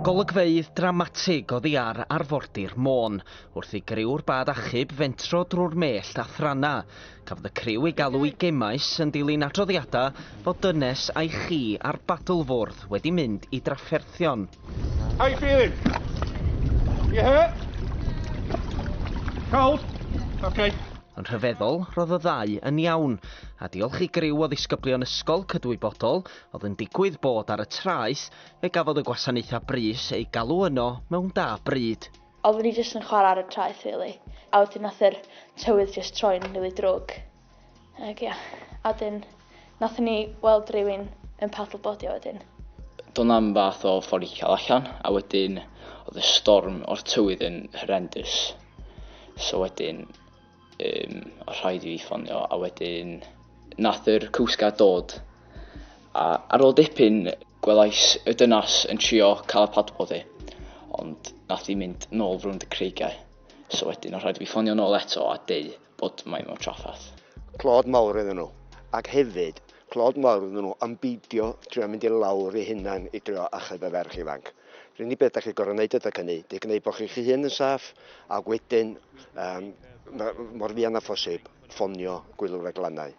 Golygfeydd dramatig oddi ar arfordir Môn, wrth i griw'r bad achub fentro drwy'r mellt a thrannau. Cafodd y criw ei galw i Gemaes yn dilyn adroddiadau fod dynes a'i chi ar badlfwrdd wedi mynd i drafferthion. How you feeling? You hurt? Cold? Okay. Yn rhyfeddol, roedd y ddau yn iawn, a diolch i griw o ddisgyblion ysgol cydwybodol oedd yn digwydd bod ar y traeth, fe gafodd y gwasanaethau brys eu galw yno mewn da bryd. Oeddwn ni jyst yn chwarae ar y traeth, really. A wedyn nath yr tywydd jyst troi'n rili drwg. Ac ia, a wedyn nathon ni weld rhywun yn paddleboardio wedyn. Doedd na'm fath o ffordd i cael allan, a wedyn oedd y storm o'r tywydd yn horrendous. So wedyn, oedd rhaid i fi ffonio, a wedyn nath yr Coast Guard dod. A ar ôl dipyn, gwelais y dynas yn trio cael y paddleboard hi, ond nath hi mynd nôl rownd y creigiau. So wedyn, oedd rhaid i fi ffonio nôl eto a deud bod mae mewn trafferth. Clod mawr iddyn nhw. Ac hefyd, clod mawr iddyn nhw am beidio trio mynd i lawr eu hunain i drio achub y ferch ifanc. Yr unig beth da chi gorfod wneud adeg hynny, 'di gwneud bod chi'ch hun yn saff, a wedyn, mor fuan â phosib, ffonio gwylwyr y glannau.